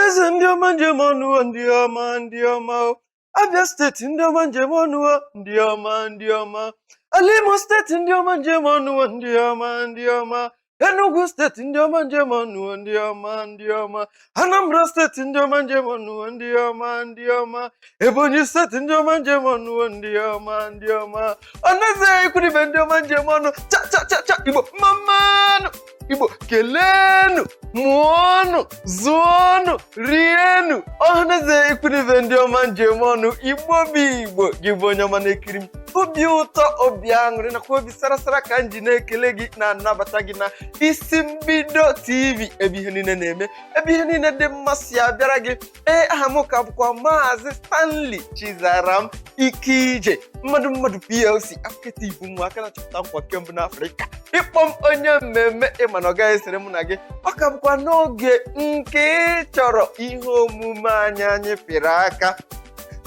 Ọhaneze, ndị ọma njem ọnụ, ndị ọma, ndị ọma o. Abia Steeti, ndị ọma njem ọnụ, ndị ọma, ndị ọma. Ala Imo Steeti, ndị ọma njem ọnụ, ndị ọma, ndị ọma. Enugu Steeti, ndị ọma njem ọnụ, ndị ọma, ndị ọma. Anambra Steeti, ndị ọma njem ọnụ, ndị ọma, ndị ọma. Ebonyi Steeti, ndị ọma njem ọnụ, ndị ọma, ndị ọma. Ọhaneze, ikwuribe, ndị ọma njem ọnụ, cha cha cha cha. Igbo mmanụ, Igbo kelenu, mụọnụ, zụọnụ, rienụ. Ọhaneze, ikwuribe, ndị ọma njem ọnụ, Igbo bụ Igbo. Gị bụ onye ọma na-ekiri m, obi ụtọ, obi aṅụrị nakwa obi sarasara ka m ji na-ekele gị, na-anabata gị na Isi Mbido TV, ebe ihe niile na-eme, ebe ihe niile dị mma si abịara gị. Ee, aha m ka bụkwa Maazị Stanley Chizaram Ike Ije, mmadụ mmadụ PLC akụketa ibu nwa aka na-achọpụta nkwa nke mbụ n'Afrịka. Ịkpọ m onye mmemme, ịma na ọ gaghị esere mụ na gị. Ọ ka bụkwa n'oge nke ị chọrọ ihe omume anyị, anyị pịrị aka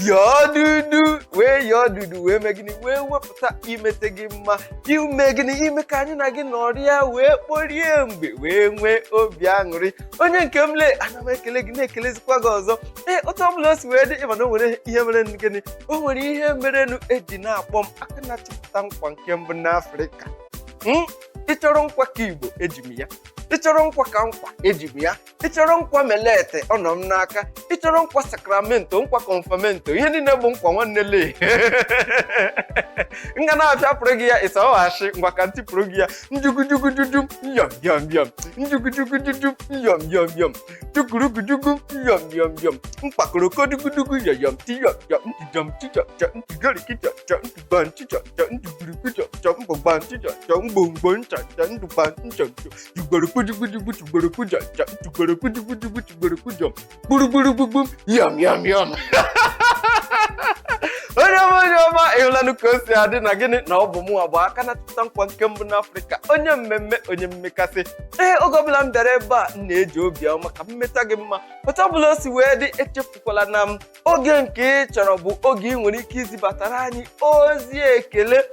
yọọ dudu wee yọọ dudu wee mee gịnị, wee wepụta imete gị mma, ime gịnị, ime ka anyị na gị nọrịa wee kporie mgbe wee nwee obi aṅụrị. Onye nke m lee, ana m ekele gị, na-ekelezikwa gị ọzọ. Ee, otu ọbụla o si wee dị, ịma na o nwere ihe mere gịnị, o nwere ihe merenụ eji na-akpọ m aka na-achịpụta nkwa nke mbụ n'Afrịka. Ị chọrọ nkwa ka Igbo, eji m ya. Ị chọrọ nkwa ka nkwa, eji m ya. Ị chọrọ nkwa melete, ọ nọ m n'aka. Ị chọrọ nkwa sakramento, nkwa kọnfamento, ihe niile bụ nkwa, nwanne lee, nga na-apịapụrụ gị ya ịsọghachi ngwa ka ntịpụrụ gị ya njugujugujuju yọm yọm yọm, njugujugujuju yọm yọm yọm, jugurugujugu yọm yọm yọm, mkpakorokodugudugu yọyọm tiyọm yọm, ntijọm tijọjọ ntigorikijọjọ ntụgban tijọjọ ntugburukwujọjọ mgbọgban tijọjọ mgbomgbo nchọjọ ndụgban nchọjọ tugborokpujugujugu tugborokpujọjọ tugborokpujugujugu tugborokpujọm gburugburu yọm yọm yọm. Onye ọma, onye ọma, ịhụlanụ ka o si adị na gịnị na ọ bụ mụnwa bụ aka na-achịpụta nkwa nke mbụ n'Afrịka, onye mmemme, onye mmekasị. Ee, oge ọbụla m bịara ebe a, m na-eji obi ọma ka m meta gị mma. Otu ọbụla o si wee dị, echefukwala na m oge nke ị chọrọ bụ oge ị nwere ike izibatara anyị ozi ekele.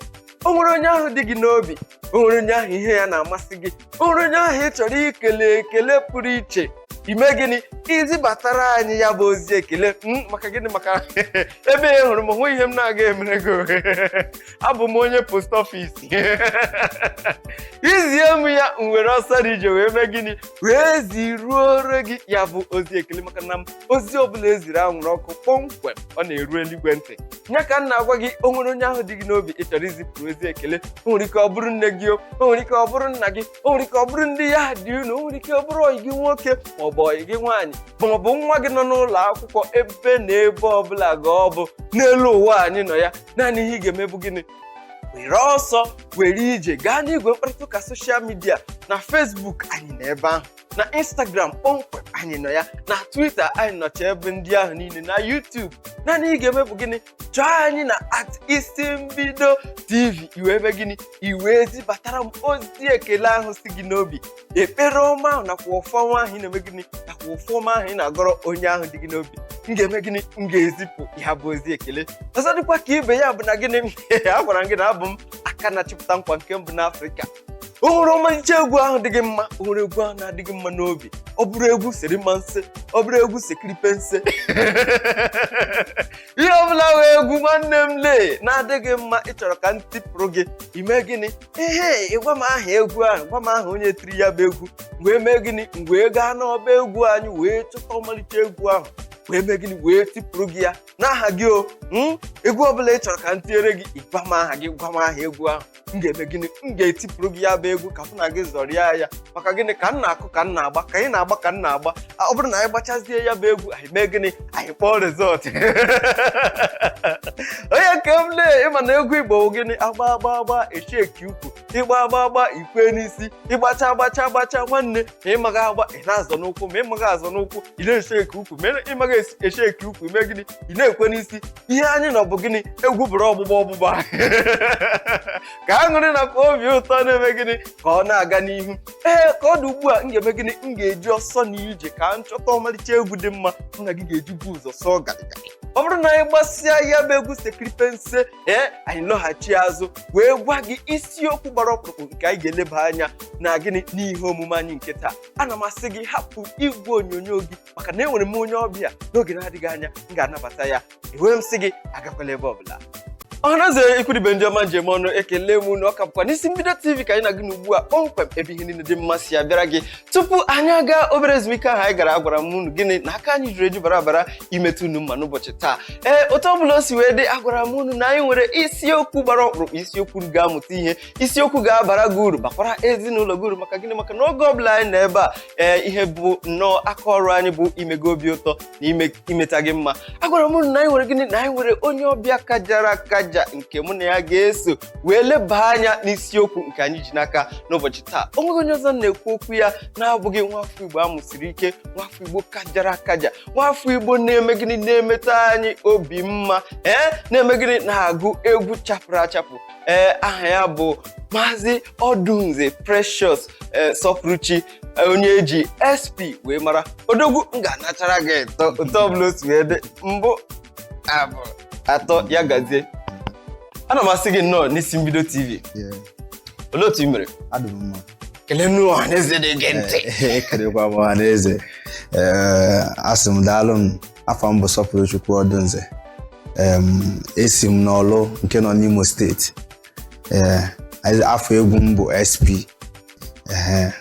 O nwere onye ahụ dị gị n'obi, o nwere onye ahụ ihe ya na-amasị gị, o nwere onye ahụ ị chọrọ ikele ekele pụrụ iche, ime gịnị, izibatara anyị ya bụ ozi ekele. Maka gịnị? Maka ebe ị hụrụ m hụ ihe m na-aga emere gị, abụ m onye post office. Izie m ya, m were ọsọ dị ije wee mee gịnị, wee ziruoro gị ya bụ ozi ekele, maka na m ozi ọbụla eziri anwụrụ ọkụ kpọmkwem, ọ na-eru eluigwe ntị. Ya ka m na-agwa gị, o nwere onye ahụ dị gị n'obi ị chọrọ izipụrụ ozi ekele, o nwere ike ọ bụrụ nne gị, o nwere ike ọ bụrụ nna gị, o nwere ike ọ bụrụ ndị ya dị unu, o nwere ike ọ bụrụ ọyị gị nwoke maọbụ ọyị gị nwaanyị maọbụ nwa gị nọ n'ụlọ akwụkwọ, ebe na ebe ọbụla ga ọ bụ n'elu ụwa anyị nọ ya. Naanị ihe ị ga-eme bụ gịnị? Were ọsọ were ije gaa n'igwe mkparịta ụka social media. Na Facebook anyị nọ ebe ahụ, na Instagram kpọmkwem anyị nọ ya, na Twitter anyị nọcha ebe ndị ahụ niile, na YouTube. Naanị ị ga-eme bụ gịnị? Chọọ anyị na @IsiMbidoTV. Iwe ebe gịnị, iwe zibatara m ozi ekele ahụ si gị n'obi, ekpere ọma ahụ nakwa ụfọma ahụ ị na-eme gịnị, nakwa ụfọma ahụ ị na-agọrọ onye ahụ dị gị n'obi. M ga-eme gịnị? M ga-ezipụ ya bụ ozi ekele. Ọzọ dịkwa ka ibe ya bụ na gịnị, a gwara m gị na abụ m aka na-achịpụta nkwa nke mbụ n'Afrịka. O nwere ọmalịcha egwu ahụ dị gị mma, o nwere egwu ahụ na-adị gị mma n'obi, ọ bụrụ egwu serimanse, ọ bụrụ egwu sekiripense, ihe ọbụla wee egwu, nwanne m lee, na-adịghị mma, ị chọrọ ka m tipụrụ gị, ime gịnị? Ehe, ịgwa m aha egwu ahụ, gwa m aha onye tiri ya bụ egwu, wee mee gịnị, wee gaa n'ọba egwu anyị wee chọta ọmalịcha egwu ahụ, wee mee gịnị, wee tipụrụ gị ya n'aha gị. O egwu ọbụla ị chọrọ ka m tinyere gị, ịgwa m aha gị, gwa m aha egwu ahụ, m ga-eme gịnị? M ga-etipụrụ gị ya bụ egwu ka mụ na gị zọrịa ya. Maka gịnị? Ka m na-akụ ka m na-agba, ka anyị na-agba ka m na-agba. Ọ bụrụ na anyị gbachazie ya bụ egwu, anyị mee gịnị? Anyị kpọọ result. Onye nke m lee, ịma na egwu Igbo bụ gịnị? Agba agba agba, echeki ukwu, ịgba agba agba, ikwe n'isi, ịgbacha agbacha agbacha, nwanne, ma ịmaghị agba, ị na-azọ n'ụkwụ, ma ịmaghị azọ n'ụkwụ, ị na-esheki ukwu, ma ịmaghị esheki ukwu, ime gịnị? Ị na-ekwe n'isi. Ihe anyị nọ bụ gịnị? Egwu bụrụ ọgbụgba ọgbụgba, ka aṅụrị nakwa obi ụtọ na-eme gịnị, ka ọ na-aga n'ihu. Ee, ka ọ dị ugbu a, m ga-eme gịnị? M ga-eji ọsọ na ije ka m chọta ọmalịcha egwu dị mma mụ na gị ga-eji bụ ụzọ sọọ garịgarị. Ọ bụrụ na anyị gbasịa ya bụ egwu sekiripense, ee, anyị lọghachi azụ wee gwa gị isiokwu gbara. gbara ọkpụrụkpụ nke anyị ga-eleba anya na gịnị n'ihe omume anyị nke taa. Ana m asị gị hapụ igwe onyonyo gị maka na enwere m onye ọbịa n'oge na-adịghị anya m ga-anabata ya. Enwere m sị gị agakwala ebe ọbụla. Ọhanaeze, ikwuribe, ndị ọma njem ọnụ, ekele m unu. Ọka bụkwa n'isi mbido TV ka anyị na-agụ n'ugbu a kpọmkwem, ebe ihe niile dị mma si abịara gị. Tupu anyị aga obere ezumike ahụ anyị gara, agwara m unu gịnị? Na aka anyị juru eju bara bara imetụ unu mma n'ụbọchị taa. Ee, otu ọbụla o si wee dị, agwara m unu na anyị nwere isiokwu gbara ọkpụrụkpụ, isiokwu ga-amụta ihe, isiokwu ga-abara gị uru, bakwara ezinụlọ gị uru. Maka gịnị? Maka na oge ọbụla anyị nọ ebe a, ee, ihe bụ nnọọ aka ọrụ anyị bụ imego obi ụtọ na imeta gị mma. Agwara m unu na anyị nwere gịnị? Na anyị nwere onye ọbịa kajara akaja nke mụ na ya ga-eso wee leba anya n'isiokwu nke anyị ji n'aka n'ụbọchị taa. O nweghị onye ọzọ na-ekwu okwu ya na-abụghị nwafọ Igbo amụsiri ike, nwafọ Igbo kajara akaja, nwafọ Igbo na-eme gịnị? Na-emeta anyị obi mma. Ee, na-eme gịnị? Na-agụ egwu chapụrụ achapụ. Ee, aha ya bụ Maazị Ọdụnze Precious, ee, Sọpụrụchi, onye eji SP wee mara. Odogwu, m ga-anachara gị ụtọ ụtọ ọbụla o si wee dị. Mbụ, abụọ, atọ, ya gazie. Ana m asị gị nnọọ n'isi mbido TV. Yeah, Olee otu ị mere? Adị m mma. Kelenu ọhaneze na-ege ntị. Ekelekwa m ọhaneze. Ee, asị m daalụ m. Afọ m bụ Sọpụrụchukwu Ọdụnze. Esi m n'Ọlụ nke nọ n'Imo Steeti. Ee, afọ egwu m bụ SP. Ehe.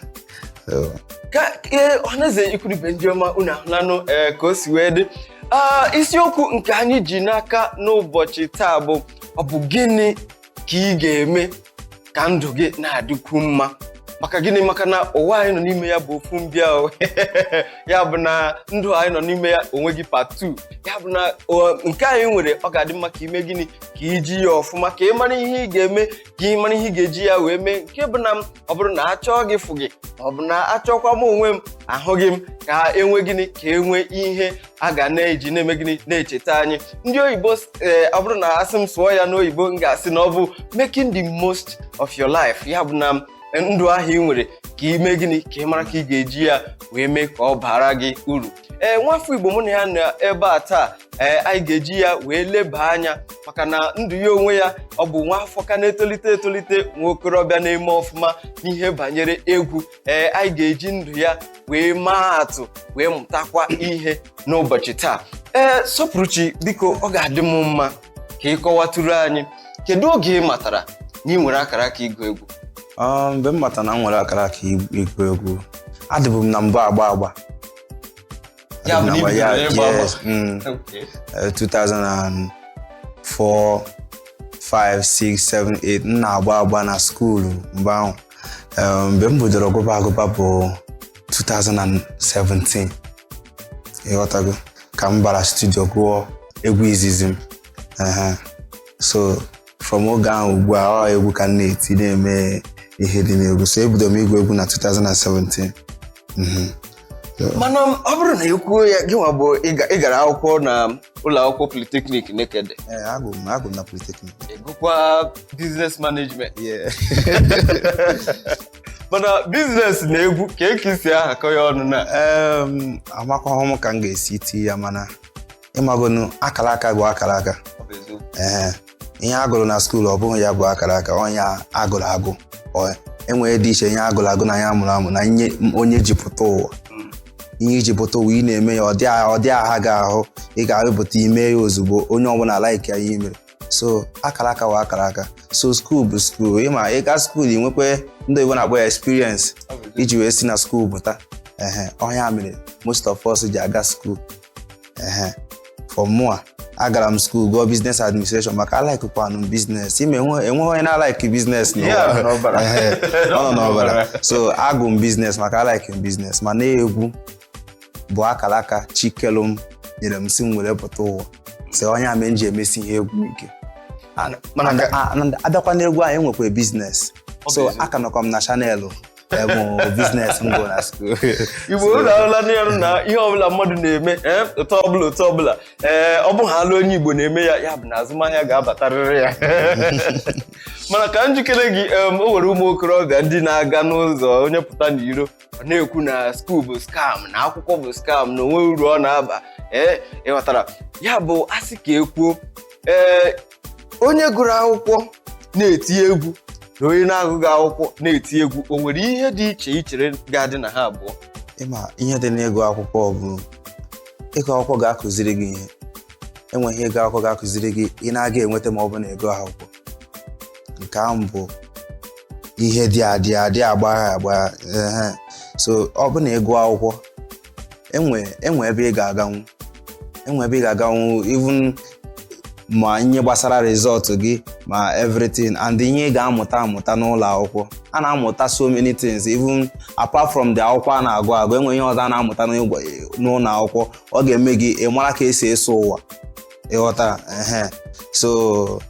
So, Ka ee, ọhaneze, ikwuribe, ndị ọma, unu ahụlanụ ee ka o si wee dị. Isiokwu nke anyị ji n'aka n'ụbọchị taa bụ: ọ bụ gịnị ka ị ga-eme ka ndụ gị na-adịkwu mma? Maka gịnị? Maka na ụwa anyị nọ n'ime ya bụ ofu mbịa o. Ya bụ na ndụ anyị nọ n'ime ya onwe gị part 2. Ya bụ na nke anyị nwere, ọ ga-adị mma ka ime gịnị? Ka iji ya ọfụma, ka ị mara ihe ị ga-eme, ka ị mara ihe ị ga-eji ya wee mee, nke bụ na m ọ bụrụ na achọọ gị fụ gị, ọ bụ na achọkwa m onwe m ahụghị m, ka enwe gịnị? Ka enwe ihe a ga na-eji na-eme gịnị? Na-echeta anyị. Ndị oyibo, ee, ọ bụrụ na asị m sụọ ya n'oyibo, m ga-asị na ọ bụ making the most of your life. Ya bụ na ndụ ahụ ị nwere, ka ị mee gịnị? Ka ị mara ka ị ga-eji ya wee mee ka ọ bara gị uru. Ee, nwafọ Igbo mụ na ya nọ ebe a taa, ee, anyị ga-eji ya wee leba anya maka na ndụ ya onwe ya, ọ bụ nwafọ ka na-etolite etolite, nwa okorobịa na-eme ọfụma n'ihe banyere egwu. Ee, anyị ga-eji ndụ ya wee maa atụ, wee mụtakwa ihe n'ụbọchị taa. Ee, Sọpụrụchi, biko, ọ ga-adị m mma ka ị kọwatụrụ anyị, kedu oge ị matara na ị nwere akara aka ịgụ egwu? Mgbe m matara na m nwere akara aka ịgụ egwu, adịbụ m na mbụ agba agba. Ya bụ na i bidoro ịgba agba? Yes, 2004, 5, 6, 7, 8, m na-agba agba na school mgbe ahụ. Mgbe m bidoro gụba agụba bụ 2017, ịghọtago, ka m bara studio gụọ egwu izizi m. Ehe. So from oge ahụ ugbu a, ọ egwu ka m na-eti, na-eme ihe dị n'egwu. So ebidoro m ịgụ egwu na 2017. Mana ọ bụrụ na ị kwuo ya, gị nwa bụ ị gara akwụkwọ na ụlọ akwụkwọ Polytechnic Nekede? Ee, agụ m na Polytechnic. Ị gụkwa business management? Yeah. Mana business na egwu, ka eke si ahakọ ya ọnụ na? Amakwaghị m ka m ga-esi tii ya, mana ịmagonu akara aka bụ akara aka. Ọ bụ eziokwu. Ee, ihe agụrụ na school, ọ bụghị ya bụ akara aka. Onye agụrụ agụ, enwere dị iche ihe agụrụ agụ na ihe amụrụ amụ na ihe onye ji pụta ụwa. Ihe iji pụta ụwa, ị na-eme ya, ọ dị agha gị ahụ, ị ga-ewepụta ime ya ozugbo, onye ọbụla like ya ihe i mere. So akara aka bụ akara aka. So school bụ school. Ịma ịga school, ị nwekwe ndị oyibo na-akpọ ya experience Ọ bụ eziokwu. iji wee si na school pụta. Ehe, ọnya mere most of us ji aga school. Ehe, for mụa, agara m school gụọ business administration maka alikekwanụ m business. Ime enweghị onye na-alike business n'ụwa. Ya, n'ọbara. Ehe, ọ nọ n'ọbara. So agụ m business maka alike m business, ma na-egwu bụ akara aka chikelu m nyere m si m were pụta ụwa. So onye a mere m ji emesi ihe egwu ike. Mana And abịakwa n'egwu ahụ, enwekwa business. Ọ bụ So eziokwu. aka nọkwa m na channel emu business m gụrụ na school. Igbo, ụlọ ahụla n'elu na ihe ọbụla mmadụ na-eme, ee, ụtọ ọbụla, ụtọ ọbụla, ee, ọ bụ ha alụ onye Igbo na-eme ya, ya bụ na azụmahịa ga-abatarịrị ya. Mana ka njikere gị, o nwere ụmụ okorobịa ndị na-aga n'ụzọ, onye pụta n'iro, ọ na-ekwu na school bụ scam, na akwụkwọ bụ scam, na onwe uru ọ na-aba. Ee, ị ghọtara? Ya bụ asị ka e kwuo, ee, onye gụrụ akwụkwọ na-eti egwu Na onye na-agụghị akwụkwọ na-eti egwu, o nwere ihe dị iche ichere ga-adị na ha abụọ? Ịma ihe dị n'ịgụ akwụkwọ bụ ịgụ akwụkwọ ga-akụziri gị ihe. Enweghị ịgụ akwụkwọ ga-akụziri gị ị na-aga enweta ma ọ bụ na ịgụ akwụkwọ. Nke ahụ bụ ihe dị adị adị agbagha agbagha. Ehe. So ọ bụ na ịgụ akwụkwọ, enwe ebe ị ga-aganwu, enwe ebe ị ga-aganwu, even ma ihe gbasara result gị ma everything and ihe ị ga-amụta amụta n'ụlọ akwụkwọ. A na-amụta so many things even apart from the akwụkwọ a na-agụ agụ. Enwe ihe ọzọ a na-amụta n'ụlọ akwụkwọ, ọ ga-eme gị ị mara ka esi eso ụwa, ịghọta. Ehe, so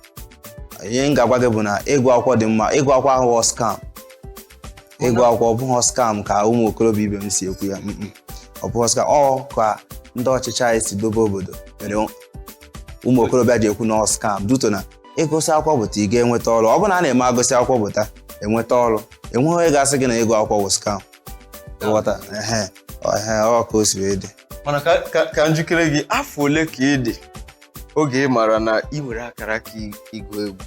ihe m ga-agwa gị bụ na ịgụ akwụkwọ dị mma. Ịgụ akwụkwọ ahụghọ scam. Ịgụ akwụkwọ ọ bụghị scam ka ụmụ okorobịa ibe m si ekwu ya. Ọ bụghị scam. Ọ ka ndị ọchịchị anyị si dobe obodo mere ụmụ okorobịa ji ekwu na ọ scam, due to na ịgụsị akwụkwọ pụta, ị ga-enweta ọrụ. Ọ bụrụ na a na-eme agụsị akwụkwọ pụta enweta ọrụ, enweghị onye ga-asị gị na ịgụ akwụkwọ bụ scam, ịghọta. Ehe, ehe, ọ ka o si wee dị. Mana ka njikere gị, afọ ole ka ị dị oge ị mara na ị nwere akara aka ịgụ egwu?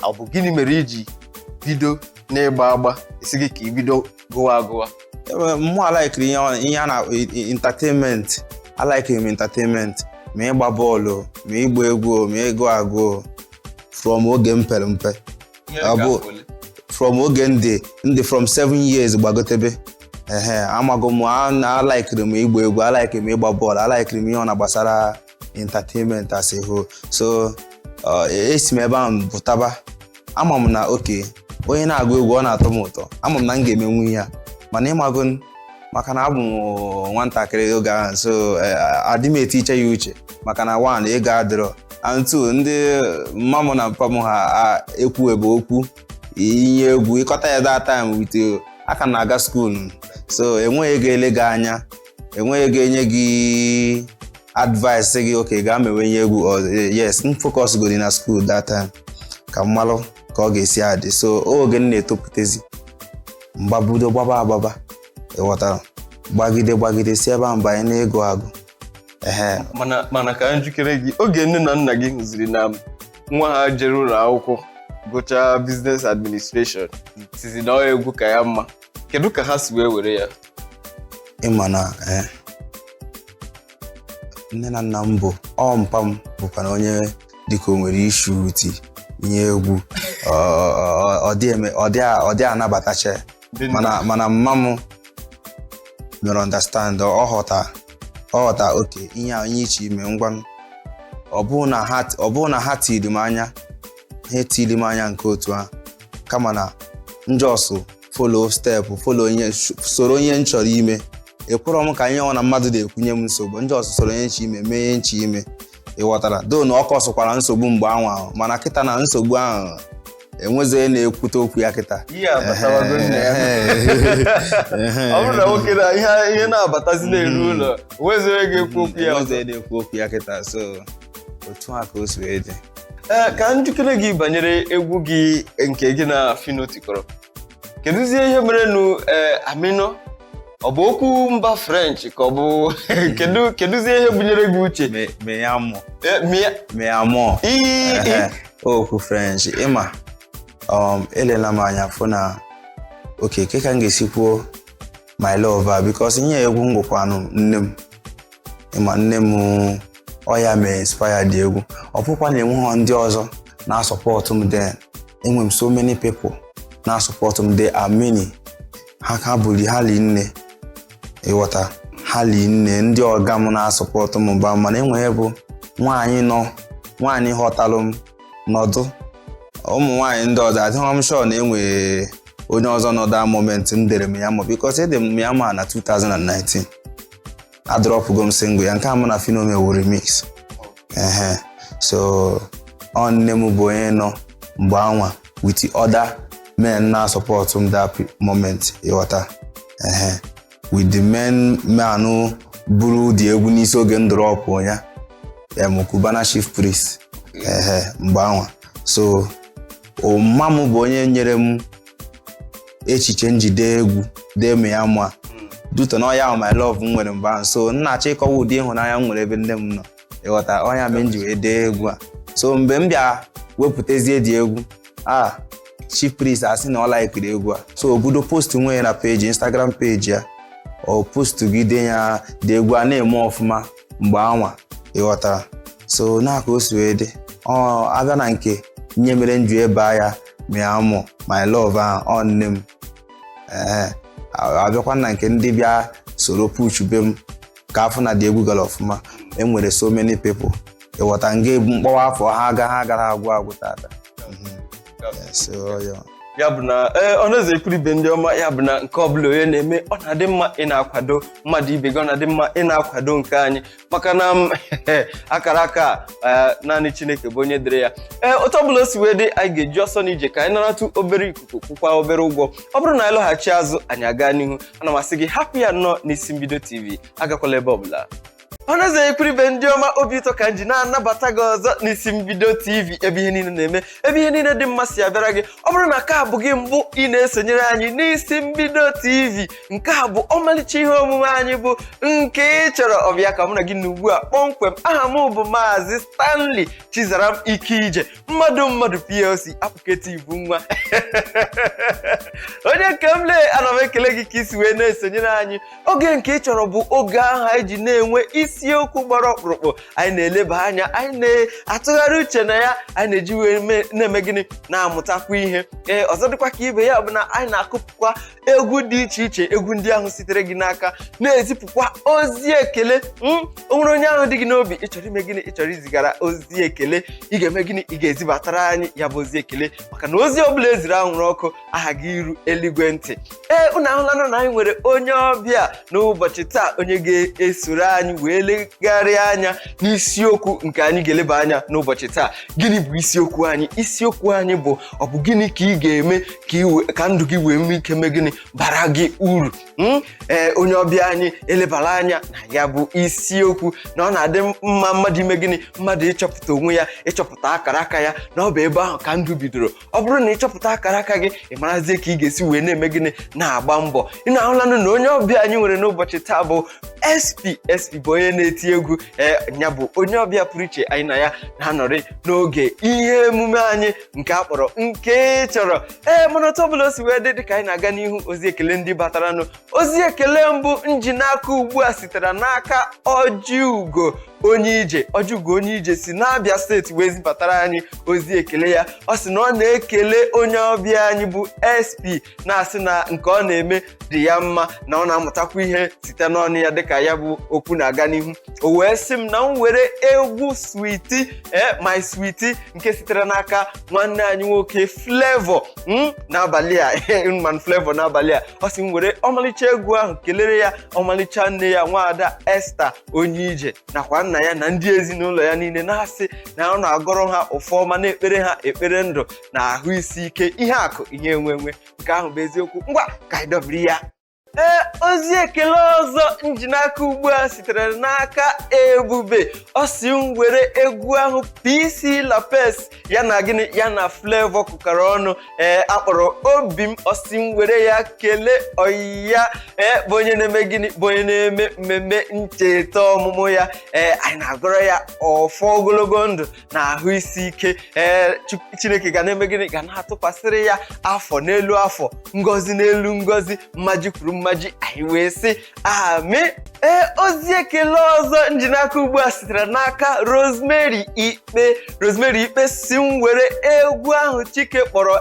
Ọ bụ gịnị mere iji bido n'ịgba agba, esi gị ka i bido gụwa agụwa? Mụ alaikiri ihe a na entertainment. Alaikiri m entertainment, ma ịgba bọọlụ, ma ịgba egwu, ma ịgụ agụ, from oge m pere mpe. Ọ bụ from oge ndị from 7 years gbagotebe. Ehe, amago m alaikiri m ịgba egwu, alaikiri m ịgba bọọlụ, alaikiri m ihe ọ na gbasara entertainment as a whole. So esi m ebe ahụ pụtaba, ama m na oke onye na-agụ egwu, ọ na-atọ m ụtọ. Ama m na m ga-emenwu ihe a, mana ịmago maka na abụ m nwatakịrị oge ahụ, so adị m etiche ya uche, maka na one, ego adịrọ, and two, ndị mma m na mpa m ha ekwu ebe okwu inye egwu ịkọta ya that time with aka na-aga school. So enweghị ego ele gị anya, enweghị ego enye gị advice gị, oke gaa mewe ihe egwu. Yes, m focus godi na school that time ka m malụ ka ọ ga-esi adị. So oge m na-etopụtezi, mgbabudo gbaba agbaba, ịghọtara, gbagide gbagide, si ebe ahụ banye n'ịgụ agụ. Ehe. Mana ka njikere gị, oge nne na nna gị hụziri na nwa ha jere ụlọ akwụkwọ gụchaa business administration, sizi na ọ egwu ka ya mma, kedu ka ha si wee were ya? Ịma na nne na nna m bụ ọ mpa m bụkwa na onye dịka o nwere issue with ihe egwu, ọ dị anabatacha. Mana mma m mere understand, ọ ghọta oke ihe a onye iche ime ngwa. Ọ bụrụ na ha tiri m anya, ha etiri m anya nke otu ahụ, kama na njọsụ follow step, follow ihe, soro ihe m chọrọ ime. Ekwere m ka ihe ọ na mmadụ na-ekwunye m nsogbu. Njọsụ soro ihe nche ime, mee ihe nche ime, ịghọtara. Do na ọ kọsụkwara nsogbu mgbe anwa ahụ, mana kịta na nsogbu ahụ enwezi onye na-ekwute okwu ya kịta. Ihe abatawago nna ya. Ọ bụrụ na nwoke na ihe na-abatazi na-eru ụlọ, onwezi onye ga-ekwu okwu ya. Enwezi onye na-ekwu okwu ya kịta. So otu a ka o si wee dị. Ee, ka njikere gị banyere egwu gị nke gị na Fino tikọrọ, kedụzie ihe merenụ? Ee, Amino, ọ bụ okwu mba French ka ọ bụ kedu? Kedụzie ihe bunyere gị uche? Me ya mụ. Ee, mịa. Me ya mụọ. Ehe, okwu French. Ịma elela m anya fụ na oke ke ka m ga-esi kwuo my love a, because ihe egwu m gụkwanụ nne m. Ịma nne m, ọ ya mee inspire dị egwu. Ọ bụkwa na enweghị ndị ọzọ na-asupport m then. Enwe m so many people na-asupport m, they are many. Ha ka buli ha li nne, ịghọta, ha li nne. Ndị ọga m na-asupport m mba, mana enweghị bụ nwaanyị nọ, nwaanyị ghọtalụ m nọdụ. Ụmụ nwaanyị ndị ọzọ adịghị m sure na enwe onye ọzọ nọ that moment m dere m ya ma, because ede m ya ma na 2019 adropụgo m single ya nke a mụ na Fino mewo remix. Ehe, so ọ nne m bụ onye nọ mgbe anwa with the other men na-asupport m that moment, ịghọta. Ehe, with the men man buru dị egwu n'isi oge m drop ya, em Cubana Chief Priest. Ehe, mgbe anwa, so mma m bụ onye nyere m echiche njide egwu dee m ya ma due to na ọya ahụ my love m nwere mgbe ahụ. So m na-achọ ịkọwa ụdị ịhụnanya m nwere ebe nne m nọ, ịghọta. Ọnya mere m ji wee dee egwu a. So mgbe m bịa wepụtazie dị egwu a, Chief Priest asị na ọ laikiri egwu a, so o bido post nwe ya na page, Instagram page ya. O postugide ya dị, egwu a na-eme ọfụma mgbe anwa, ịghọtara? So na ka o si wee dị, ọ abịa na nke nye mere nju ebe ya mịa mụ my love ahụ, ọ nne m. Ee, abịakwa na nke ndị bịa soro push be m ka afọ na dị egwu gara ọfụma. Enwere so many people, ịghọta? Nga ebu mkpọwa afọ ha aga, ha gara agwụ agwụ tata. So ya. Ya bụ na ee, ọnụeze ekwuribe ndị ọma, ya bụ na nke ọbụla onye na-eme, ọ na-adị mma ị na-akwado mmadụ ibe gị, ọ na-adị mma ị na-akwado nke anyị, maka na akara aka a, naanị Chineke bụ onye dere ya. Ee, otu ọbụla o si wee dị, anyị ga-eji ọsọ n'ije ka anyị naratụ obere ikuku, kwụkwa obere ụgwọ. Ọ bụrụ na anyị lọghachi azụ, anyị aga n'ihu. Ana m asị gị hapụ ya nnọọ n'Isi Mbido TV, agakwala ebe ọbụla. Ọnụeze ekwuribe ndị ọma, obi ụtọ ka m ji na-anabata gị ọzọ n'Isi Mbido TV, ebe ihe niile na-eme, ebe ihe niile dị mma si abịara gị. Ọ bụrụ na nke a bụ gị mbụ ị na-esonyere anyị n'Isi Mbido TV, nke a bụ ọmalịcha ihe omume anyị bụ Nke Ị Chọrọ. Ọbịa ka mụ na gị na ugbu a kpọmkwem. Aha m bụ Maazị Stanley Chizaram Ike Ije, mmadụ mmadụ PLC apụketa ibu nwa onye nke m lee. Ana m ekele gị ka isi wee na-esonyere anyị. Oge Nke Ị Chọrọ bụ oge ahụ anyị ji na-enwe isiokwu gbara ọkpụrụkpụ anyị na-eleba anya, anyị na-atụgharị uche na ya, anyị na-eji wee na-eme gịnị? Na-amụtakwa ihe. Ee, ọzọ dịkwa ka ibe ya bụ na anyị na-akụpụkwa egwu dị iche iche, egwu ndị ahụ sitere gị n'aka, na-ezipụkwa ozi ekele. O nwere onye ahụ dị gị n'obi, ị chọrọ ime gịnị? Ị chọrọ izigara ozi ekele, ị ga-eme gịnị? Ị ga-ezibatara anyị ya bụ ozi ekele, maka na ozi ọbụla eziri anwụrụ ọkụ aha gị iru eluigwe ntị. Ee, unu ahụlanụ na anyị nwere onye ọbịa n'ụbọchị taa, onye ga-esoro anyị wee legharịa anya n'isiokwu nke anyị ga-eleba anya n'ụbọchị taa. Gịnị bụ isiokwu anyị? Isiokwu anyị bụ, ọ bụ gịnị ka ị ga-eme ka ndụ gị wee nwee ike mee gịnị? Bara gị uru. Ee, onye ọbịa anyị elebara anya na ya bụ isiokwu, na ọ na-adị mma mmadụ ime gịnị? Mmadụ ịchọpụta onwe ya, ịchọpụta akara aka ya, na ọ bụ ebe ahụ ka ndụ bidoro. Ọ bụrụ na ịchọpụta akara aka gị, ị marazie ka ị ga-esi wee na-eme gịnị? Na-agba mbọ. Ị na-ahụlanụ na onye ọbịa anyị nwere n'ụbọchị taa bụ SP. SP bụ onye na-eti egwu. Ee, ya bụ onye ọbịa pụrụ iche anyị na ya na-anọrị n'oge ihe emume anyị nke a kpọrọ Nke Ị Chọrọ. Ee, mana otu ọbụla o si wee dị, dịka anyị na-aga n'ihu, ozi ekele ndị bataranụ. Ozi ekele mbụ nji n'aka ugbu a sitere n'aka Ọjịugo Onye Ije. Ọjịugo Onye Ije si n'Abịa Steeti wee zibatara anyị ozi ekele ya. Ọ sị na ọ na-ekele onye ọbịa anyị bụ SP, na-asị na nke ọ na-eme dị ya mma, na ọ na-amụtakwa ihe site n'ọnụ ya. Dịka ya bụ okwu na-aga n'ihu, o wee sị m na m were egwu Sweetie, ee, My Sweetie, nke sitere n'aka nwanne anyị nwoke Flavour n'abalị a, man Flavour n'abalị a. Ọ sị m were ọmalịcha egwu ahụ kelere ya ọmalịcha nne ya, nwaada Esther Onye Ije, nakwa nna ya na ndị ezinụlọ ya niile, na-asị na ọ na-agọrọ ha ụfọma, na-ekpere ha ekpere ndụ na ahụ isi ike, ihe akụ, ihe enwe enwe. Nke ahụ bụ eziokwu. Ngwa, ka anyị dọbiri ya. Ee, ozi ekele ọzọ nji n'aka ugbu a sitere n'aka Ebube. Ọ si m were egwu ahụ PC Lapes ya na gịnị, ya na Flavour kụkọrọ ọnụ, ee, akpọrọ Obi M. Ọ si m were ya kelee ọyị ya, ee, bụ onye na-eme gịnị? Bụ onye na-eme mmemme ncheta ọmụmụ ya. Ee, anyị na-agọrọ ya ọfọ ogologo ndụ na ahụ isi ike. Ee, Chineke ga na-eme gịnị? Ga na-atụkwasịrị ya afọ n'elu afọ, ngọzi n'elu ngọzi, mmaji kwuru mmaji. Anyị wee sị amị. Ee, ozi ekele ọzọ nji n'aka ugbu a sitere n'aka Rosemary Ikpe. Rosemary Ikpe si m were egwu ahụ Chike kpọrọ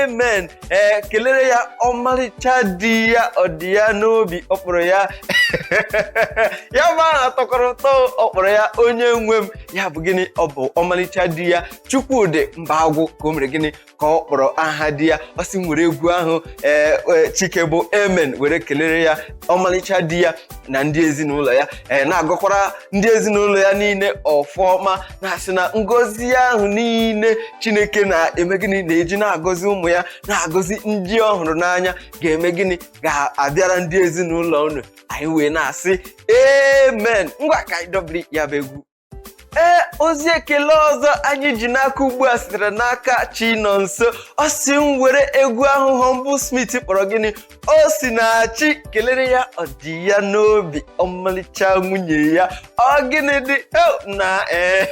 Amen, ee, kelere ya ọmalịcha di ya, ọ dị ya n'obi. Ọ kpọrọ ya, ya bụ aha tọkọrọ ụtọ, ọ kpọrọ ya onye nwe m. Ya bụ gịnị? Ọ bụ ọmalịcha di ya, Chukwudị Mbagwụ, ka o mere gịnị? Ka ọ kpọrọ aha di ya. Ọ sị m were egwu ahụ, ee, Chike bụ Amen, were kelere ya ọmalịcha di ya na ndị ezinụlọ ya, ee, na-agọkwara ndị ezinụlọ ya niile ọfọma, na-asị na ngọzi ahụ niile Chineke na-eme gịnị? Na-eji na-agọzi ụmụ ya, na-agọzi ndị ọ hụrụ n'anya, ga-eme gịnị? Ga-abịara ndị ezinụlọ unu. Anyị wee na-asị amen. Ngwa, ka anyị dọbiri ya bụ egwu. Ee, ozi ekele ọzọ anyị ji n'aka ugbu a sitere n'aka Chinonso. Ọ si m were egwu ahụ Humble Smith kpọrọ gịnị? O si na chi, kelere ya ọ dị ya n'obi, ọmalịcha nwunye ya. Ọ gịnị dị? Oh, na ee.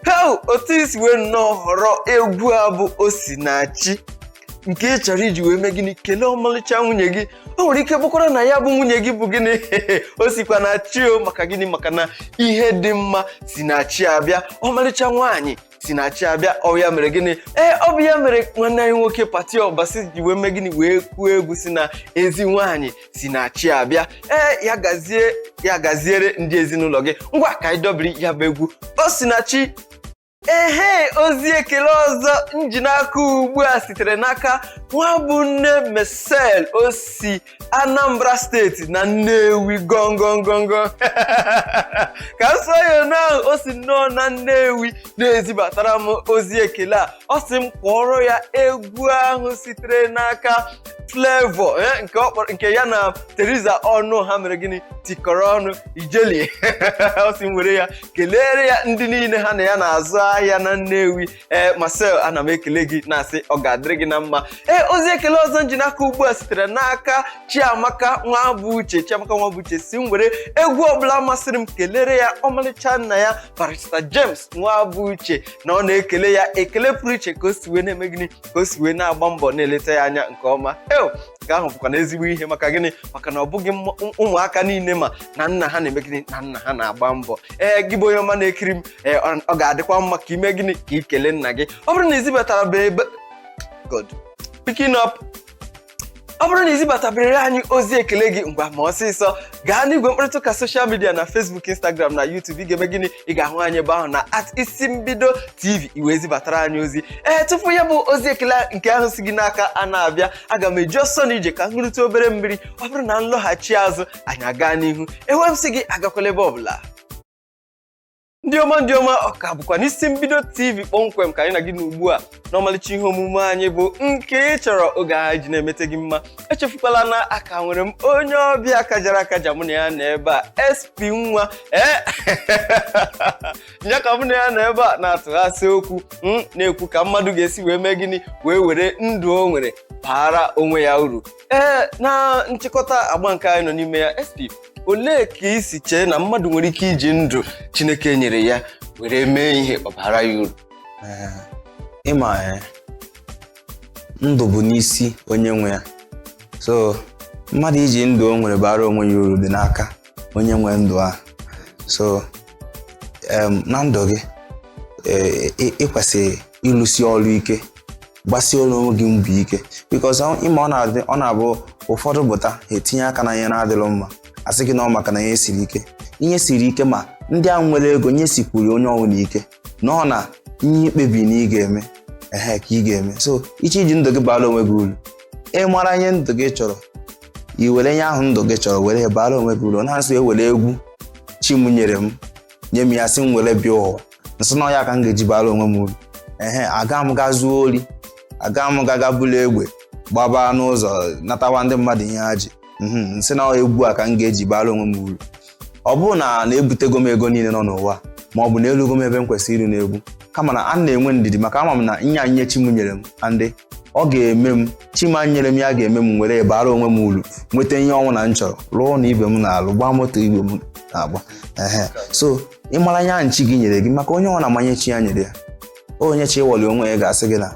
Heo, otu isi wee nnọọ họrọ egwu a bụ Osinachi nke ị chọrọ iji wee mee gịnị, kelee ọmalịcha nwunye gị. O nwere ike bụkwara na ya bụ nwunye gị bụ gịnị, o sikwa na chi o. Maka gịnị? Maka na ihe dị mma si na chi abịa, ọmalịcha nwaanyị si na chi abịa. Ọ ya mere gịnị? Ee, ọ bụ ya mere nwanne anyị nwoke Pati Ọbasi ji wee mee gịnị, wee kwuo egwu si na ezi nwaanyị si na chi abịa. Ee, ya gazie, ya gaziere ndị ezinụlọ gị. Ngwa, ka anyị dọbiri ya bụ egwu Osinachi. Ehe, ozi ekele ọzọ nji n'aka ugbu a sitere n'aka nwabunne Mesel osi Anambra Steeti na Nnewi gongongongo ka m sụọ ya na o si nnọọ na Nnewi na-ezibatara m ozi ekele a. Ọ sị m kpọrọ ya egwu ahụ sitere n'aka Flavour, nke ọ kpọrọ nke ya na Teresa ọnụ ha mere gịnị, tikọrọ ọnụ ijeli. Ọ sị m were ya kelere ya ndị niile ha na ya na-azụ ahịa na Nnewi. Ee, Marcel, ana m ekele gị na-asị ọ ga-adịrị gị na mma. Ee, ozi ekele ọzọ nji n'aka ugbu a sitere n'aka Chiamaka Nwabuche. Chiamaka Nwabuche si m were egwu ọbụla masịrị m kelere ya ọmalịcha nna ya, Barrister James Nwabuche, na ọ na-ekele ya ekele pụrụ iche ka o si wee na-eme gịnị, ka o si wee na-agba mbọ na-eleta ya anya nke ọma. Eo, nke ahụ bụkwa na ezigbo ihe. Maka gịnị? Maka na ọ bụghị ụmụaka niile ma na nna ha na-eme gịnị, na nna ha na-agba mbọ. Ee, gị bụ onye ọma na-ekiri m, ee, ọ ga-adịkwa mma ka ime gịnị, ka ị kelee nna gị. Ọ bụrụ na izibatara ebe God picking up, ọ bụrụ na izibatabere anyị ozi ekele gị, ngwa ma ọsịsọ gaa n'igwe mkparịta ụka social media na Facebook, Instagram na YouTube. Ị ga-eme gịnị? Ị ga-ahụ anyị ebe ahụ na @IsiMbidoTV, i wee zibatara anyị ozi. Ee, tupu ya bụ ozi ekele nke ahụ si gị n'aka a na-abịa, aga m eji ọsọ na ije ka m ṅụrụta obere mmiri. Ọ bụrụ na nlọghachi azụ, anyị aga n'ihu. Enwe m sị gị agakwala ebe ọbụla. Ndị ọma, ndị ọma, ọ ka bụkwa n'Isi Mbido TV kpọmkwem ka anyị na gị n'ugbu a n'ọmalịcha ihe omume anyị bụ Nke Ị Chọrọ, oge ahụ ji na-emete gị mma. Echefukwala na aka nwere m onye ọbịa kajara akaja mụ na ya nọ ebe a, SP nwa. Ee, ya ka mụ na ya nọ ebe a na-atụghasị okwu m na-ekwu ka mmadụ ga-esi wee mee gịnị, wee were ndụ o nwere baara onwe ya uru. Ee, na nchịkọta agba nke anyị nọ n'ime ya, SP, olee ka ị si chee na mmadụ nwere ike iji ndụ Chineke nyere ya were mee ihe ọ bara ya uru? Ee, ịma, ee, ndụ bụ n'isi onye nwe ya. So mmadụ iji ndụ o nwere bara onwe ya uru dị n'aka onye nwe ndụ ahụ. So na ndụ gị, ị kwesịrị ịlụsi ọrụ ike, gbasie ọrụ onwe gị mbọ ike, because ịma ọ na-abụ ụfọdụ pụta, ha etinye aka na ihe na-adịrọ mma, asị gị na ọ maka na ihe siri ike. Ihe siri ike, ma ndị ahụ nwere ego nye sikwuru onye ọbụla ike na ọ na ihe ikpebi na ị ga-eme, ehe, ka ị ga-eme. So iche iji ndụ gị bara onwe gị uru, ị mara ihe ndụ gị chọrọ, i were ihe ahụ ndụ gị chọrọ were ya bara onwe gị uru. Ọ na-asị ewere egwu chi m nyere m, nye m ya, sị m were bịa ụwa, nsị na ọya ka m ga-eji bara onwe m uru. Ehe, aga m ga zuo ori, aga m gaga buru egbe gbaba n'ụzọ natawa ndị mmadụ ihe ha ji, nsị na egwu a ka m ga-eji bara onwe m uru. Ọ bụrụ na na-ebutego m ego niile nọ n'ụwa, ma ọ bụ na elugo m ebe m kwesịrị iru n'egwu, kama na a na-enwe ndidi, maka ama m na nya nye chi m nyere m, andị ọ ga-eme m, chi m nyere m ya ga-eme m were bara onwe m uru, nweta ihe ọnwụ na m chọrọ, rụọ na ibe m na-alụ, gbaa moto igwe m na-agba. Ehe, so ịmara anya nchi gị nyere gị, maka onye ọ na-amanye chi ya nyere ya, onye chi ịwọli onwe ya ga-asị gị na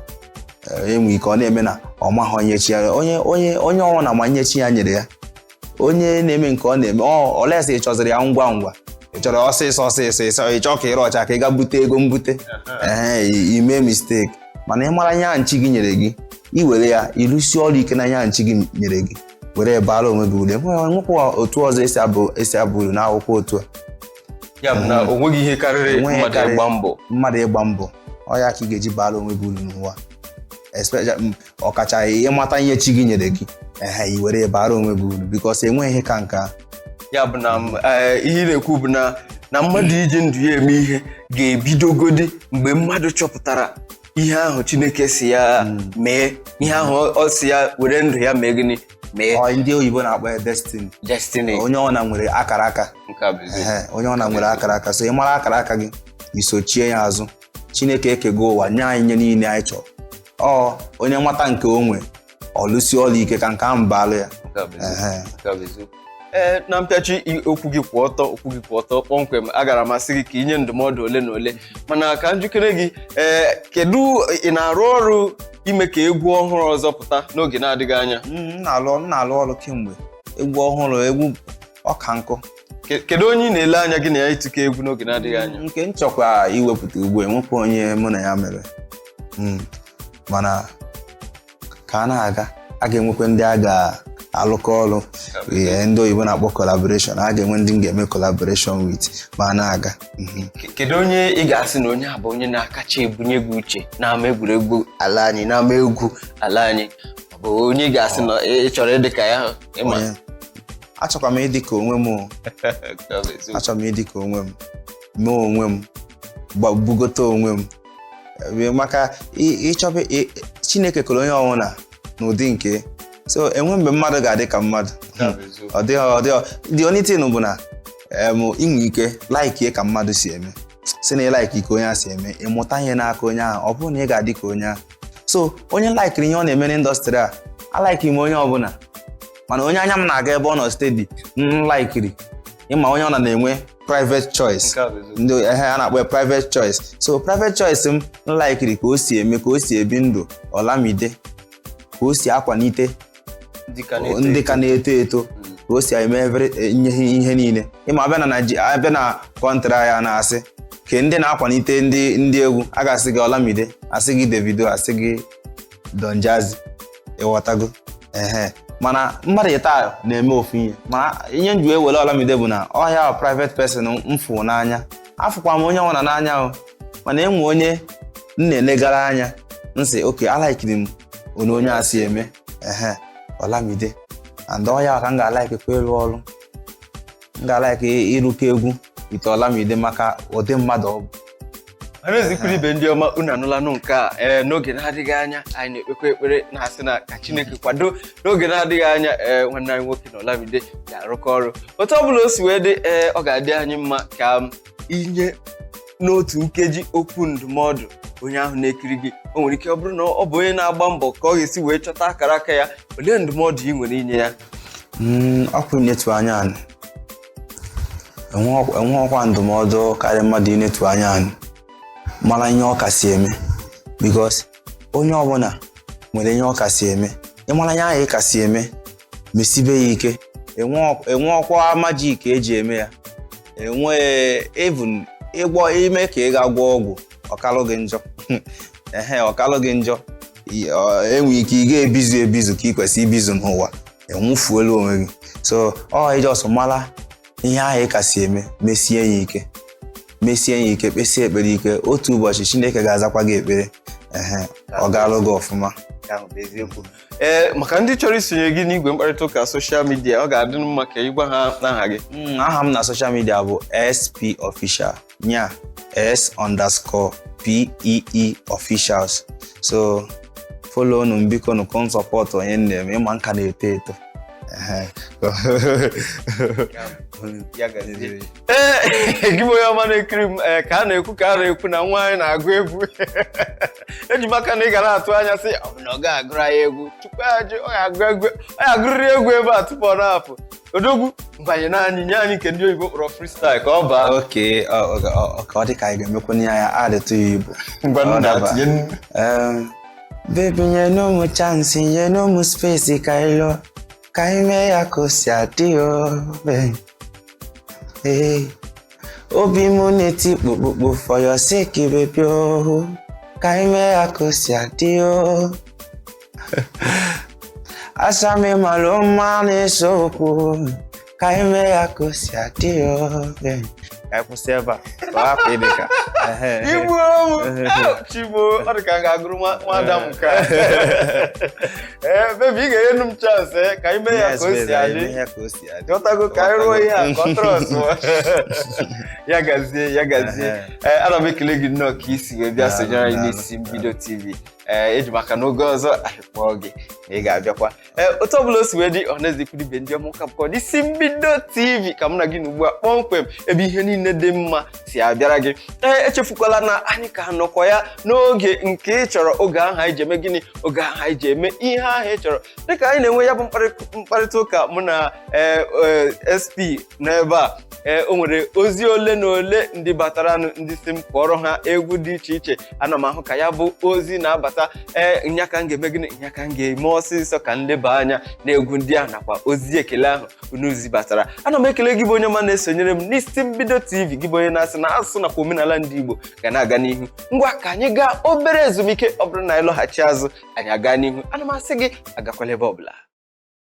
enwe ike ọ na-eme na ọ maghị onye chi ya, onye ọ na-amanye chi ya nyere ya, onye na-eme nke ọ na-eme ọ olesi. Ị chọziri ya ngwa ngwa, ị chọrọ ọsịsọ ọsịsọ, ịsọ ị chọọ ka ịrụ ọcha ka ị ga bute ego mbute, ee, ime mistake. Mana ị mara anya nchi gị nyere gị, i were ya ịlụsi ọrụ ike na anya nchi gị nyere gị, were bara onwe gị uru. Enwekwa otu ọzọ esi abụ uru n'akwụkwọ otu a. Ya bụ na o nweghị ihe karịrị Onweghị mmadụ ịgba mbọ. Mmadụ ịgba mbọ, ọ ya ka ị ga-eji bara onwe gị uru n'ụwa, especially ọkacha ịmata ihe chi gị nyere gị, ehe, i were bara onwe gị uru, because enweghị ihe ka nke a. Ya bụ na ihe ị na-ekwu bụ na mmadụ iji ndụ ya eme ihe ga-ebidogodi mgbe mmadụ chọpụtara ihe ahụ Chineke si ya mee, ihe ahụ ọ si ya were ndụ ya mee gịnị, mee. Ọ ndị oyibo na-akpọ ya destiny. Destiny. Onye ọ na nwere akara aka. Nke a bụ eziokwu. Ehe, onye ọ na nwere akara aka. So ị mara akara aka gị, isochie ya azụ. Chineke ekego ụwa nye anyị ihe niile anyị chọrọ. Ọ onye nwata nke o nwe, ọ lụsie ọrụ ike ka nke ahụ baalụ ya. Nke a bụ eziokwu. Ehe. Nke a bụ eziokwu. Ee, na mpịachi, okwu gị kwụ ọtọ, okwu gị kwụ ọtọ kpọmkwem. Agara m asị gị ka inye ndụmọdụ ole na ole, mana ka njikere gị. Ee, kedu, ị na-arụ ọrụ ime ka egwu ọhụrụ ọzọ pụta n'oge na-adịghị anya? M na-alụ ọrụ kemgbe. Egwu ọhụrụ, egwu ọka nkụ. Kedu onye ị na-ele anya gị na ya ịtụkọ egwu n'oge na-adịghị anya? Nke m chọkwa iwepụta ugbu a, enwekwa onye mụ na ya mere. Mana ka a na-aga, a ga-enwekwa ndị a ga-alụkọ ọrụ, ihe ndị oyibo na-akpọ collaboration. A ga-enwe ndị m ga-eme collaboration with ma a na-aga. Kedu onye ị ga-asị na onye a bụ onye na-akacha ebunye gị uche n'ama egwuregwu ala anyị, n'ama egwu ala anyị? Ọ bụ onye ị ga-asị na ị chọrọ ịdị ka ya, ịma? Onye achọkwa m ịdị ka onwe m o. Achọrọ m ịdị ka onwe m, mee onwe m, bugote onwe m. Maka ịchọba Chineke kere onye ọbụla n'ụdị nke, so enwe mgbe mmadụ ga-adị ka mmadụ. Ọ dịghị, ọ dịghị. The only thing bụ na inwe ike like ka mmadụ si eme, si na ị like ka onye a si eme, ịmụta ihe n'aka onye ahụ. Ọ bụrụ na ị ga-adị ka onye ahụ, so onye likeri ihe ọ na-eme n'industry a, alike m onye ọbụla, mana onye anya m na-aga ebe ọ nọ steady, m likeri, ịma onye ọ na-enwe private choice. Nke a bụ eziokwu. Ndị ehe a na-akpọ ya private choice. So private choice m, m likeri ka o si eme, ka o si ebi ndụ, Olamide, ka o si akwalite ndị ka na-eto ndị eto. ka na-eto eto, ka o si eme ihe niile. Ịma abịa na Naiji- abịa na country anyị, a na-asị ke ndị na-akwalite ndị egwu, a ga-asị gị Olamide, asị gị Davido, asị gị Don Jazzy, ịghọtago? Ehe, mana mmadụ taa na-eme ofu ihe, mana ihe nju ewere Olamide bụ na ọhịa private person m fụ n'anya. Afụkwa m onye ọbụla n'anya o, mana enwe onye m na-elegara anya, m sị oke alikeri m onye onye a si eme. Ehe, Olamide and ọhịa ka m ga-alike kwa ịrụ ọrụ, m ga-alike ịrụkọ egwu ite Olamide maka ụdị mmadụ ọ bụ. Ọhaneze ibe ndị ọma, unu anụlanụ nke a. Ee, n'oge na-adịghị anya, anyị na-ekpekwa ekpere na-asị na ka Chineke kwado, n'oge na-adịghị anya, ee, nwanne anyị nwoke na Olamide ga-arụkọ ọrụ. Otu ọ bụla o si wee dị, ee, ọ ga-adị anyị mma ka m inye n'otu nkeji okwu ndụmọdụ onye ahụ na-ekiri gị. O nwere ike ọ bụrụ na ọ bụ onye na-agba mbọ ka ọ ga-esi wee chọta akara aka ya. Olee ndụmọdụ ị nwere inye ya? Ọkwa inetu anya anị. Enweghịkwa ndụmọdụ karịa mmadụ inetu anya anị, mara ihe ọ kasị eme, because onye ọbụla nwere ihe ọ kasị eme. Ịmara ihe ahụ ị kasị eme, mesibe ya ike. Enwe ọkwa magic eji eme ya, enwe even ịgwọ ime ka ị ga gwọ ọgwụ ọkalụ gị njọ. Ehe, ọkalụ gị njọ. Enwe ike ị ga-ebizu ebizu ka ị kwesị ibizu n'ụwa, enwufuelu onwe gị. So ọ i just mara ihe ahụ ị kasị eme, mesie ya ike, mesie ya ike, kpesie ekpere ike. Otu ụbọchị Chineke ga-azakwa gị ekpere. Ehe, ọ ga-alụ gị ọfụma. Nke ahụ bụ eziokwu. Ee, maka ndị chọrọ isonye gị n'igwe mkparịta ụka social media, ọ ga-adị mma ka ị gwa ha n'aha gị. Aha m na social media bụ SP Official, nya S_PEE officials. So follow unu m biko nụ, kọn support onye m na-eme, ịma nka na-eto eto. Ehe. Ya gazie. Ee, gị bụ onye ọma na-ekiri m, ee, ka a na-ekwu na nwa anyị na-agụ egwu, eji m aka na ị ga na-atụ anya sị ọ bụ na ọ ga-agụrụ anyị egwu tupu ajụ ọ ga-agụ egwu, ọ ga-agụrịrị egwu ebe a tupu ọ na-apụ. Odogwu, mbanye na anyị, nye anyị nke ndị oyibo kpọrọ freestyle ka ọ baa. Oke, ka ọ dị ka anyị ga-emekwa ya adịtụ ya Igbo. Ngwa, Ọ nna, daba. tinye nnu. Baby, nyenu m chance, nyenu m space, ka anyị lụọ, ka anyị mee ya ka o si adị o, babe. Hey. Obi m na-eti kpokpokpo for your sake, baby o, ka anyị mee ya ka o si adị o. Asami malụ mma na-ese okwu, ka anyị mee ya ka o si adị o, babe. Ka anyị kwụsị ebe a ka ọ hapụ ịdị ka Igbu owu chigbo, ọ dị ka m ga-agụrụ nwada m nke a. Ee, baby, ị ga-enye m chance, ee, ka anyị mee ya ka o si adị. Mee ya ka o si adị. Ghọtago? Ka anyị rụọ ihe a ka ọ trọs ya gazie, ya gazie. Ee, ana m ekele gị nnọọ ka isi wee bịa sonyere anyị Daalụ, n'isi mbido TV. Ee. Ee, eji maka n'oge ọzọ anyị kpọọ gị na ị ga-abịakwa. Ee, otu ọbụla o si wee dị, ọhaneze, ikwudibe, ndị ọma, ụka bụkwa n'isi mbido TV ka mụ na gị na ugbu a kpọmkwem, ebe ihe niile dị mma si abịara gị. Ee, echefukwala na anyị ka nọkwa ya n'oge nke ị chọrọ, oge ahụ anyị ji eme gịnị, oge ahụ anyị ji eme ihe ahụ ị chọrọ, dịka anyị na-enwe ya bụ mkparịta ụka mụ na ee, SP n'ebe a. Ee, o nwere ozi ole na ole ndị bataranụ, ndị si m kpọrọ ha egwu dị iche iche. Ana m ahụ ka ya bụ ozi na-abata. Ee, nya ka m ga-eme gịnị, nya ka m ga-eme ọsịsọ ka m leba anya na egwu ndị ahụ nakwa ozi ekele ahụ unu zibatara. Ana m ekele gị bụ onye ọma na-esonyere m n'isi mbido TV, gị bụ onye na-asị na asụsụ nakwa omenala ndị Igbo ga na-aga n'ihu. Ngwa, ka anyị gaa obere ezumike. Ọ bụrụ na anyị lọghachi azụ, anyị aga n'ihu. Ana m asị gị agakwala ebe ọbụla.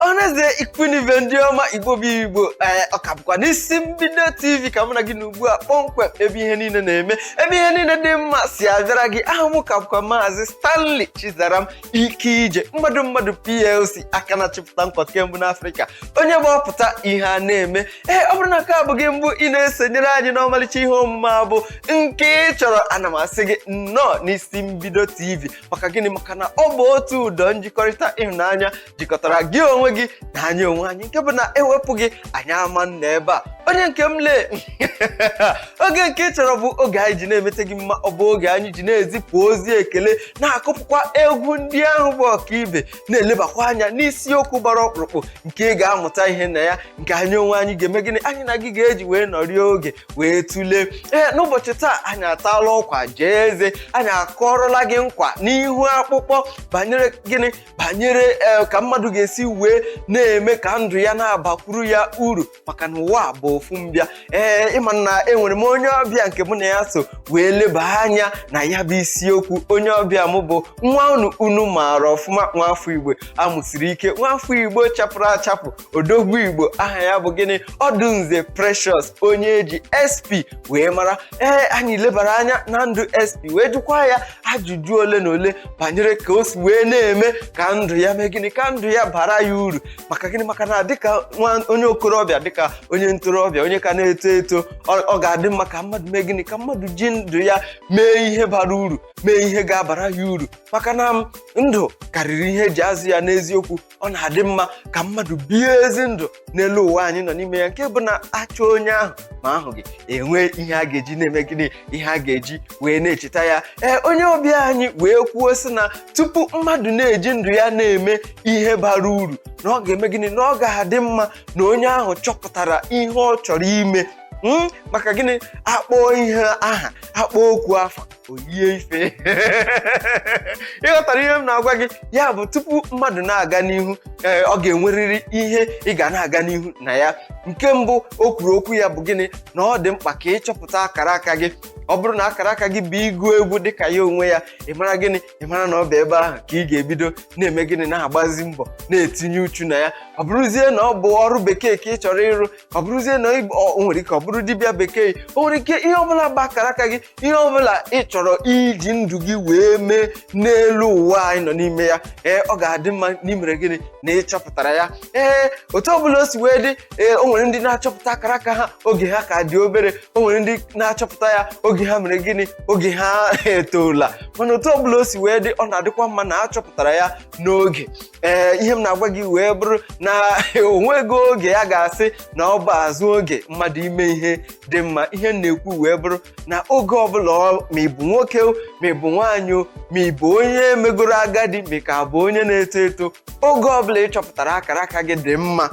Ọhaneze, ikwunibe, ndị ọma, Igbo bụ Igbo. Ee, ọ ka bụkwa n'isi mbido TV ka mụ na gị na ugbu a kpọmkwem, ebe ihe niile na-eme, ebe ihe niile dị mma si abịara gị. Aha m ka bụkwa Maazị Stanley Chizaram Ike Ije, mmadụ mmadụ PLC, aka na-achịpụta nkwa kemgbe n'Afrịka, onye gbapụta ihe a na-eme. Ee, ọ bụrụ na nke a bụ gị mbụ ị na-esonyere anyị n'ọmalịcha ihe omume a bụ nke ị chọrọ, ana m asị gị nnọọ n'isi mbido TV. Maka gịnị? Maka na ọ bụ otu ụdọ njikọrịta ịhụnanya jikọtara gị onwe gị na anyị onwe anyị, nke bụ na ewepụ gị, anyị ama nna ebe a. Onye nke m lee, oge nke ị chọrọ bụ oge anyị ji na-emete gị mma. Ọ bụ oge anyị ji na-ezipụ ozi ekele, na-akụpụkwa egwu ndị ahụ bụ ọkaibe, na-elebakwa anya n'isiokwu gbara ọkpụrụkpụ nke ị ga-amụta ihe na ya, nke anyị onwe anyị ga-eme gịnị, anyị na gị ga-eji wee nọrie oge wee tụlee. Ee, n'ụbọchị taa, anyị ataala ọkwa jee eze, anyị akọrọla gị nkwa n'ihu akpụkpọ banyere gịnị? Banyere ee ka mmadụ ga-esi wee na-eme ka ndụ ya na-abakwuru ya uru, maka na ụwa bụ ofu mbịa. Ee, ịma na enwere m onye ọbịa nke mụ na ya so wee leba anya na ya bụ isiokwu. Onye ọbịa m bụ nwa unu unu maara ọfụma, nwaafọ Igbo amụsiri ike, nwaafọ Igbo chapụrụ achapụ, odogwu Igbo. Aha ya bụ gịnị? Ọdụnze Precious, onye eji SP wee mara. Ee, anyị lebara anya na ndụ SP wee jụkwa ya ajụjụ ole na ole banyere ka o si wee na-eme ka ndụ ya mee gịnị, ka ndụ ya bara ya uru. Maka gịnị? Maka na dịka nwa onye okorobịa, dịka onye ntorobịa, onye ka na-eto eto, ọ ga-adị mma ka mmadụ mee gịnị, ka mmadụ ji ndụ ya mee ihe bara uru, mee ihe ga-abara ya uru, maka na ndụ karịrị ihe eji azụ ya. N'eziokwu, ọ na-adị mma ka mmadụ bie ezi ndụ n'elu ụwa anyị nọ n'ime ya, nke bụ na achọ onye ahụ ma ahụ gị enwe ihe a ga-eji na-eme gịnị, ihe a ga-eji wee na-echeta ya. Ee, onye ọbịa anyị wee kwuo sị na tupu mmadụ na-eji ndụ ya na-eme ihe bara uru, na ọ ga-eme gịnị, na ọ ga-adị mma na onye ahụ chọpụtara ihe ọ chọrọ ime. Maka gịnị? Akpọọ ihe aha, akpọọ okwu afa, oyie ife. Ịghọtara ihe m na-agwa gị? Ya bụ, tupu mmadụ na-aga n'ihu, ee, ọ ga-enwerịrị ihe ị ga na-aga n'ihu na ya. Nke mbụ o kwuru okwu ya bụ gịnị? Na ọ dị mkpa ka ịchọpụta akara aka gị. Ọ bụrụ na akara aka gị bụ ịgụ egwu dịka ya onwe ya, ị mara gịnị? Ị mara na ọ bụ ebe ahụ ka ị ga-ebido na-eme gịnị, na-agbazi mbọ, na-etinye uchu na ya. Ọ bụrụzie na ọ bụ ọrụ bekee ka ị chọrọ ịrụ, ọ bụrụzie na o nwere ike ọ bụrụ dibịa bekee, o nwere ike ihe ọbụla bụ akara aka gị, ihe ọbụla ị chọrọ iji ndụ gị wee mee n'elu ụwa anyị nọ n'ime ya, ee, ọ ga-adị mma n'imere gịnị, na ị chọpụtara ya. Ee, otu ọbụla o si wee dị, ee, o nwere ndị na-achọpụta akara aka ha oge ha ka dị obere, o nwere ndị na-achọpụta ya oge ha mere gịnị, oge ha etoola. Mana otu ọbụla o si wee dị, ọ na-adịkwa mma na achọpụtara ya n'oge. Ee, ihe m na-agwa gị wee bụrụ na onwego oge ya ga-asị na ọ bụ azụ oge mmadụ ime ihe dị mma. Ihe m na-ekwu wee bụrụ na oge ọbụla, ma ị bụ nwoke o, ma ị bụ nwaanyị o, ma ị bụ onye megoro agadi, ma ị ka bụ onye na-eto eto, oge ọbụla ị chọpụtara akara aka gị dị mma,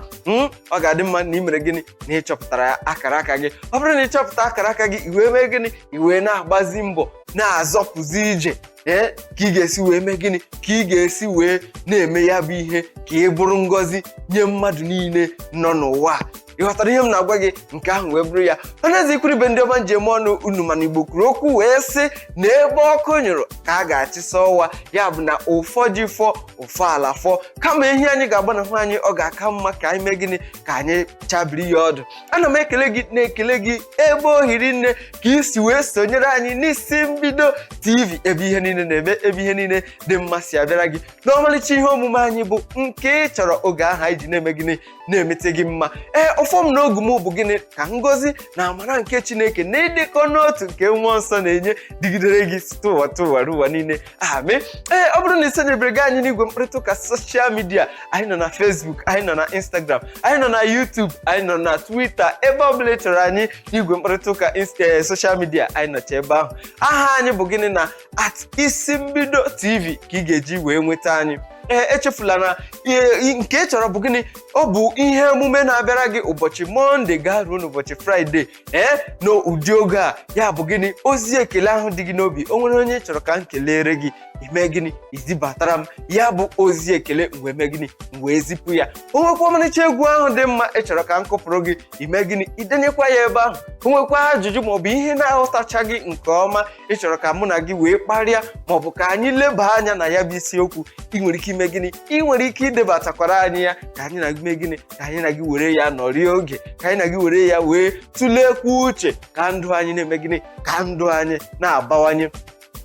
ọ ga-adị mma na ị mere gịnị, na ị chọpụtara akara aka gị. Ọ bụrụ na ị chọpụta akara aka gị, i wee mee gịnị? I wee na-agbazi mbọ, na-azọpụzi ije, ee, ka ị ga-esi wee mee gịnị, ka ị ga-esi wee na-eme ya bụ ihe ka ị bụrụ ngọzi nye mmadụ niile nọ n'ụwa a. Ị ghọtara ihe m na-agwa gị? Nke ahụ wee bụrụ ya. Onye eze, ikwuribe, ndị ọma njem ọnụ unu, mana Igbo kwuru okwu wee sị na ebe ọkụ nyụrụ ka a ga-achịsa ọwa. Ya bụ na ụfọdụ fọ ụfọ ala fọ, kama ihe anyị ga-agbanahụ anyị, ọ ga-aka mma ka anyị mee gịnị, ka anyị chabiri ya ọdụ. Ana m ekele gị, na-ekele gị ebe ohiri nne ka isi wee sonyere anyị n'isi mbido TV, ebe ihe niile na-eme, ebe ihe niile dị mma si abịara gị n'ọmalịcha ihe omume anyị bụ nke ị chọrọ, oge ahụ anyị ji na-eme gịnị, na-emete gị mma. Ee, ọfọ m na ogu m bụ gịnị? Ka ngọzi na amara nke Chineke na ịdịkọ n'otu nke mmụọ nsọ na-enye dịgidere gị site ụwa tụwa ruo. ụwa niile. Amen. Ee, ọ bụrụ na ị sonyebere gị anyị n'igwe mkparịta ụka social media, anyị nọ na Facebook, anyị nọ na Instagram, anyị nọ na YouTube, anyị nọ na Twitter. Ebe ọ bụla ị chọrọ anyị n'igwe mkparịta ụka social media, anyị nọcha ebe ahụ. Aha anyị bụ gịnị? Na @IsimbidoTV ka ị ga-eji wee nweta anyị. Ee, echefula na ihe nke ị chọrọ bụ gịnị? Ọ bụ ihe emume na-abịara gị ụbọchị Monday gaa ruo n'ụbọchị Friday, ee, n'ụdị oge a. Ya bụ gịnị? Ozi ekele ahụ dị gị n'obi. O nwere onye ị chọrọ ka m kelere gị, ime gịnị? Izibatara m ya bụ ozi ekele, m wee mee gịnị? M wee zipụ ya. O nwekwa ọmarịcha egwu ahụ dị mma ị chọrọ ka m kụpụrụ gị, ime gịnị? Idenyekwa ya ebe ahụ. O nwekwa ajụjụ maọbụ ihe na-aghọtachaghị nke ọma ị chọrọ ka mụ na gị wee kparịa maọbụ ka anyị leba anya na ya bụ isiokwu, ị nwere ike ime gịnị? Ị nwere ike idebatakwara anyị ya ka anyị na gị mee gịnị? Ka anyị na gị were ya nọrie oge, ka anyị na gị were ya wee tụleekwa uche, ka ndụ anyị na-eme gịnị? Ka ndụ anyị na-abawanye.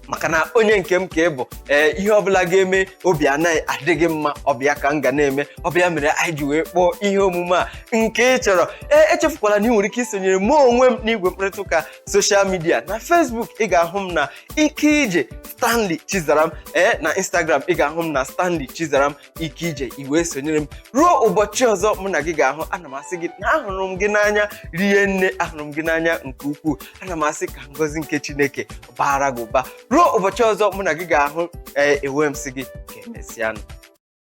Maka na onye nke m ka ị bụ. Ee, ihe ọbụla ga-eme obi anaghị adịghị mma, ọbịa ka m ga na-eme. Ọbịa mere anyị ji wee kpọọ ihe omume a Nke Ị Chọrọ. Ee, echefukwala na ị nwere ike isonyere mụ onwe m n'igwe mkparịta ụka social media. Na Facebook, ị ga-ahụ m na Ike Ije Stanley Chizaram. Ee, na Instagram, ị ga-ahụ m na Stanley Chizaram Ike Ije. I wee sonyere m ruo ụbọchị ọzọ mụ na gị ga-ahụ. Ana m asị gị na ahụrụ m gị n'anya rie nne, ahụrụ m gị n'anya nke ukwuu. Ana m asị ka ngọzi nke Chineke bara gị ụba ruo ụbọchị ọzọ mụ na gị ga-ahụ. Ee, ewe m sị gị ka emesịanụ.